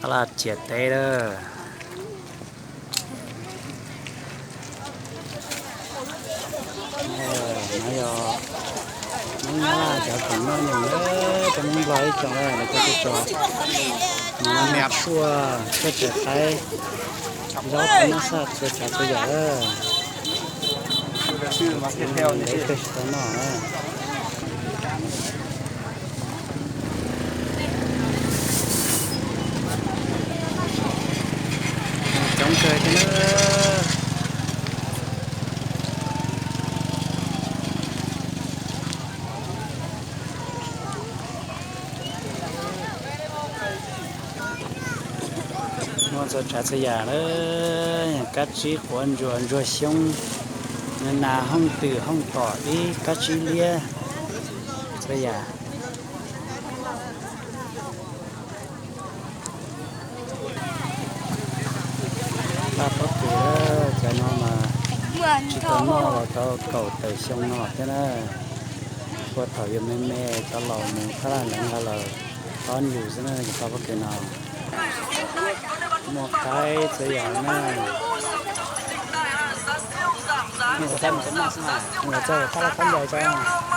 Tab laj txias teb lawm. No yog Hmoob Nyab Laj cov khoom noj nyoos, cov Hmoob Nplog ib tsoom lawm, lawv cov tso, no tshuaj, tshuaj txhais qaib, zaub, qhov noj saj, txhua tsav txhua yam lawm. Ib tug tsis tau noj na. Coob kawg thiab na. Muaj txhua tsav txhua yam lawm, kab tsib quav ntsuas, ntsuag xyoob, nas hooj twm hooj tom dib, kab tsib liab, txhua yam. Paj pob kws, cov no mas tsis tau noj los tau kaum tawm xyoo no thiab na. Puag thaum yuav me me cov laus mus thab laj lawv nqa los tob yus xwb na, cov paj pob kws no. Muaj qaib txhua yam na. Mus txog thab laj thab ncaws tso.